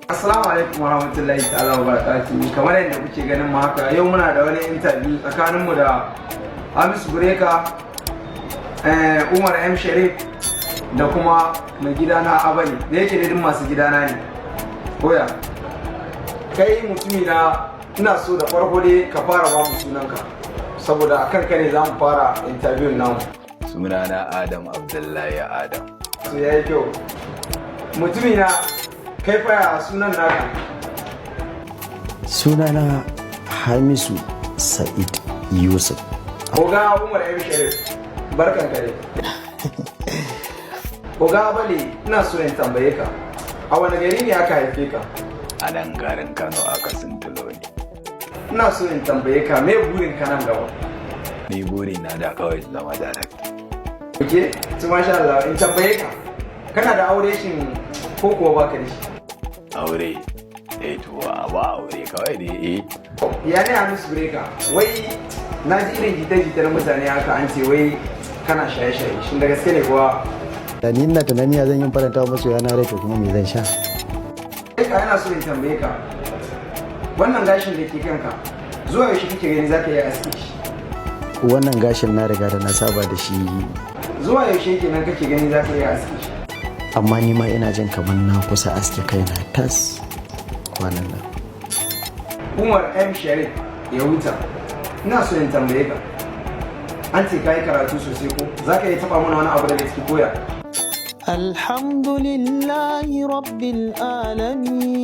Assalamu alaikum warahmatullahi ta'ala wa barakatuhu. Kamar yadda kuke ganin mu haka, yau muna da wani interview tsakaninmu da Hamisu Breaker, Umar M Sharif da kuma mai gidana Abali. Da yake da duk masu gidana ne. Koya. Kai mutumi na, ina so da farko dai ka fara ba mu sunanka, saboda a kanka ne za mu fara interview namu. Sunana Adam Abdullahi Adam. So yayi kyau. Mutumi na, kai fa ya sunan naka? Sunana Hamisu Sa'id Yusuf. Oga Umar M Sharif, barkan ka dai. Oga Abale, ina so in tambaye ka, a wani gari ne aka haife ka? A nan garin Kano aka sintulo ni. Ina so in tambaye ka, me burin ka nan gaba? Ni buri na da kawai zama director. Ok, to masha Allah, in tambaye ka, kana da aure shin ko kuwa baka da shi? Aure? Eh to, ba aure kawai dai eh. Ya ne Hamisu Breaker, wai na ji irin jita-jita na mutane haka, an ce wai kana shaye-shaye, shin da gaske ne kuwa? Da ni ina tunani ya zan yi faranta wa masoya na rai, to kuma me zan sha? Kai ka, yana so in tambaye ka, wannan gashin da ke kanka, zuwa yaushe kake gani zaka iya aske shi? Wannan gashin na riga da na saba da shi. Zuwa yaushe kenan kake gani zaka iya aske shi? Amma ni ma ina jin kamar na kusa aske kaina tas kwanan nan. Umar M Sharif ya huta, ina so in tambaye ka, an ce ka yi karatu sosai, ko za ka iya taɓa mana wani abu daga ciki koya? الحمد لله رب العالمين.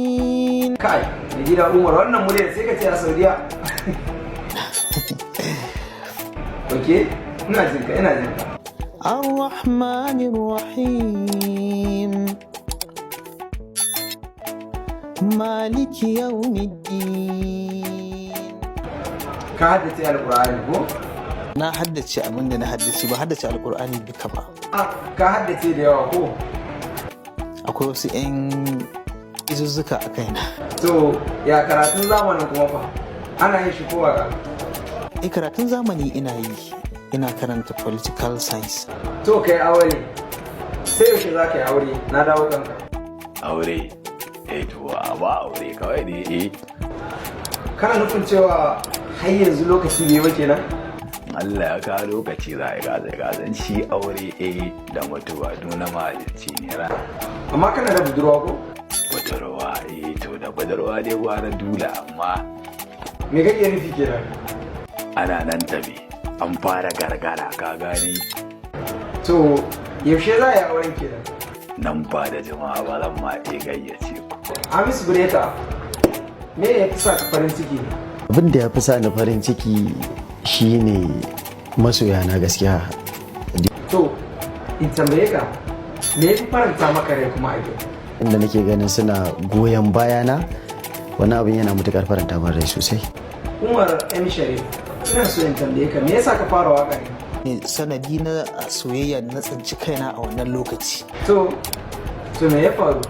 Kai mai gida Umar, wannan muryar sai ka ce a Saudiya. Ok, ina jinka, ina jinka. الرحمن الرحيم مالك يوم الدين. Ka haddace Alƙur'ani ko? Na haddace abin da na haddace, ba haddace Alkur'ani duka ba. Ah, ka haddace da yawa ko? Akwai wasu 'yan izuzzuka a kaina. To ya karatun zamanin kuma fa, ana yin shi ko waka? Eh, karatun zamani ina yi, ina karanta political science. To kai aure, sai yaushe za ka yi aure? Na dawo kanka. Aure? Eh to, ba aure kawai dai eh. Kana nufin cewa har yanzu lokaci bai ba kenan? Allah ya kawo lokaci za a yi gaza gazan shi aure eh da mutuwa duna mahalicci ne ra. Amma kana da budurwa ko? Budurwa? Eh to, da budurwa dai gwara dula, amma Me kake nufi kenan? Ana nan tafi, an fara gargara, ka gane. To yaushe za a yi auren kenan? Nan ba da jimawa ba, zan ma iya gayyace ku. Hamisu Breaker, me ya fi sa ka farin ciki? Abin da ya fi sa ni farin ciki shine masoya na gaskiya. To in tambaye ka, me ya fi faranta maka rai kuma a yau? Inda nake ganin suna goyon bayana, wani abin yana matukar faranta min rai sosai. Umar M Sharif, ina so in tambaye ka, me yasa ka fara waka ne? Ne sanadi na soyayya da na tsinci kaina a wannan lokaci. To me ya faru?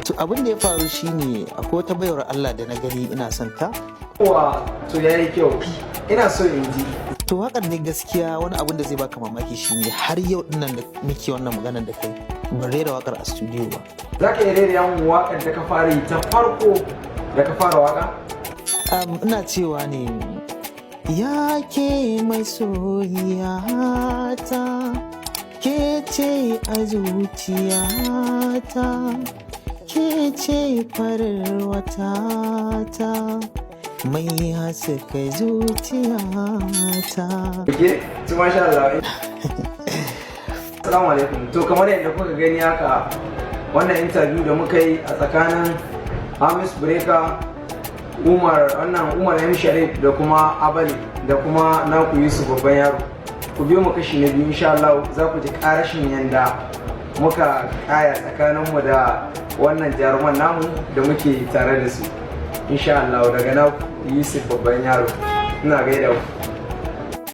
To abin da ya faru shine akwai wata baiwar Allah da na gani ina son ta. Wa to yayi kyau, ina so in ji. To waƙar ne gaskiya, wani abin da zai baka mamaki shine har yau dinnan da muke wannan maganar da kai, ban rera waƙar a studio ba. Za ka iya rera mun waƙar da ka fara yi ta farko da ka fara waka? Ina cewa ne, ya ke mai soyata, ke ce a zuciyata, ke ce farar watata mai haska zuciyata. Ok, to masha Allah. Assalamu alaikum. To kamar yadda kuka gani haka, wannan interview da muka yi a tsakanin Hamis Breaker, Umar, wannan Umar M Sharif da kuma Abali da kuma naku Yusuf Babban Yaro. Ku biyo mu kashi na biyu, insha Allah za ku ji karashin yanda muka kaya tsakaninmu da wannan jaruman namu da muke tare da su. Insha Allah, daga naku Yusuf Babban Yaro. Ina gaida ku.